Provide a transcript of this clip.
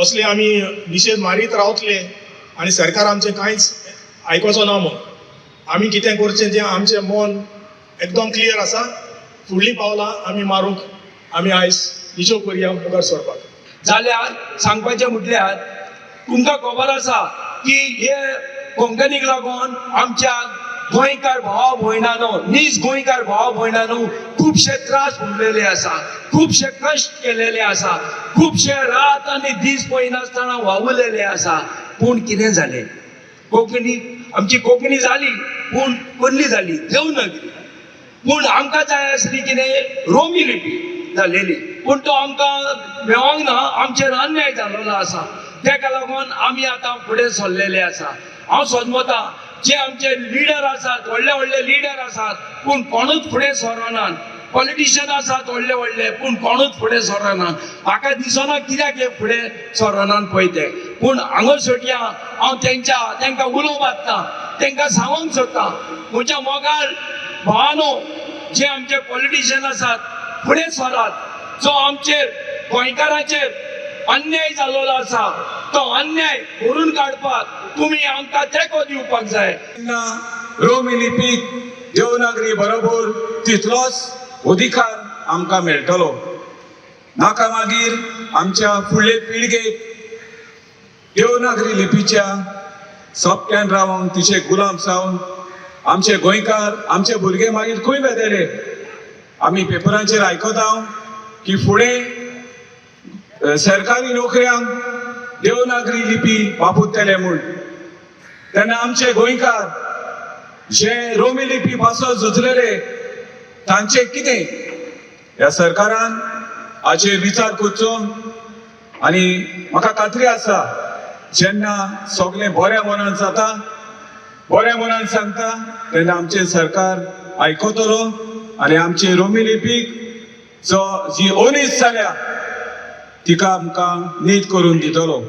असले आमी निशेध मारीत रावतले आनी सरकार आमचें कांयच आयकोचो ना म्हूण आमी कितें करचें तें आमचें मन एकदम क्लियर आसा. फुडलीं पावलां आमी मारूंक आमी आयज निशेव करया मुखार सरपाक. जाल्यार सांगपाचें म्हटल्यार तुमकां खबर आसा की हे कोंकणीक लागून आमच्या गोंयकार भावा भयणानो, नीज गोंयकार भावा भयणानो खुबशे त्रास भोगलेले आसा, खुबशे कश्ट केलेले आसा, खुबशे रात आनी दीस पळयनासतना वावुरलेले आसा. पूण कितें जालें, कोंकणी आमची कोंकणी जाली, पूण कसली जाली, देवनागरी. पूण आमकां जाय आसली कितें, रोमी लिपी जालेली, पूण तो आमकां मेळोंक ना, आमचेर अन्याय जाल्लो आसा. तेका लागून आमी आतां फुडें सरलेले आसा. हांव समजता जे आमचे लिडर आसात, व्हडले व्हडले लिडर आसात, पूण कोणूच फुडें सरनात. पॉलिटिशियन आसात व्हडले व्हडले, पूण कोणूच फुडें सरनात. म्हाका दिसना कित्याक हे फुडें सरनात पळय ते. पूण हांगा सोडया हांव तेंकां उलो मारता, तेंकां सांगूंक सोदता, म्हज्या मोगाळ भावानो, जे आमचे पॉलिटिशियन आसात फुडें सरात. जो आमचेर गोंयकारांचेर अन्याय जाल्लो आसा तो अन्याय भरून काडपाक तुमी आमकां तेंको दिवपाक जाय. तेन्ना रोमी लिपीक देवनागरी बरोबर तितलोच अधिकार आमकां मेळटलो. नाका मागीर आमच्या फुडले पिळगेक देवनागरी लिपीच्या सोपट्यान रावून तिचे गुलाम जावन आमचे गोंयकार, आमचे भुरगे मागीर खंय वेतले? आमी पेपरांचेर आयकता की फुडें सरकारी नोकऱ्यांक देवनागरी लिपी वापरतले म्हूण. तेन्ना आमचे गोंयकार जे रोमी लिपी पासत झुजलेले तांचे कितें? ह्या सरकारान हाचेर विचार करचो आनी म्हाका खात्री आसा, जेन्ना सगळें बऱ्या मनान जाता, बऱ्या मनान सांगता, तेन्ना आमचें सरकार आयकतलो आनी आमचे रोमी लिपीक जो जी अनीज जाल्या तिका आमकां नीत करून दितलो.